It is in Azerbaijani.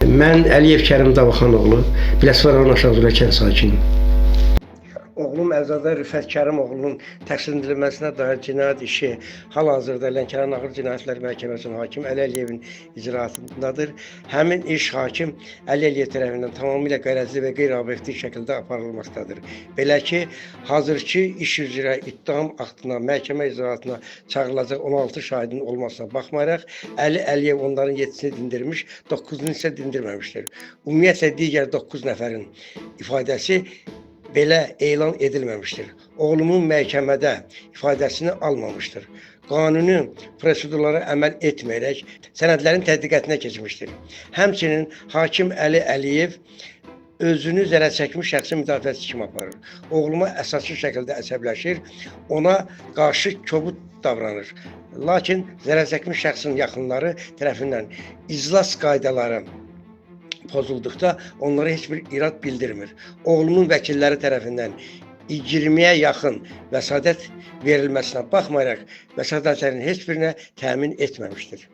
Mən Əliyev Kərim Davaxanoğlu, Biləsuvar rayon Aşağı Zülə kənd sakini. Oğlum Əlzadə Rüfət Kərimoğlunun təqsirləndirilməsinə dair cinayət işi hal-hazırda Lənkəran Ağır Cinayətlər Məhkəməsinin hakim Əli Əliyevin icraatındadır. Həmin iş hakim Əli Əliyev tərəfindən tamamilə qərəzli və qeyri-obyektiv şəkildə aparılmaqdadır. Belə ki, hazırki iş üzrə ittiham aktına, məhkəmə icraatına çağırılacaq 16 şahidin olmasına baxmayaraq, Əli Əliyev onların 7-sini dindirmiş, 9-unu isə dindirməmişdir. Ümumiyyətlə digər 9 nəfərin ifadəsi belə elan edilməmişdir. Oğlumun məhkəmədə ifadəsini almamışdır. Qanuni prosedurlara əməl etməyərək sənədlərin tədqiqatinə keçmişdir. Həmçinin hakim Əli Əliyev özünü zərər çəkmiş şəxsin müdafiəçisi kimi aparır. Oğluma əsaslı şəkildə əsəbləşir, ona qarşı kobud davranır. Lakin zərər çəkmiş şəxsin yaxınları tərəfindən iclas qaydaları pozulduqda onlara heç bir irad bildirmir. Oğlumun vəkilləri tərəfindən 20-yə yaxın vəsatət verilməsinə baxmayaraq vəsatətlərin heç birinə təmin etməmişdir.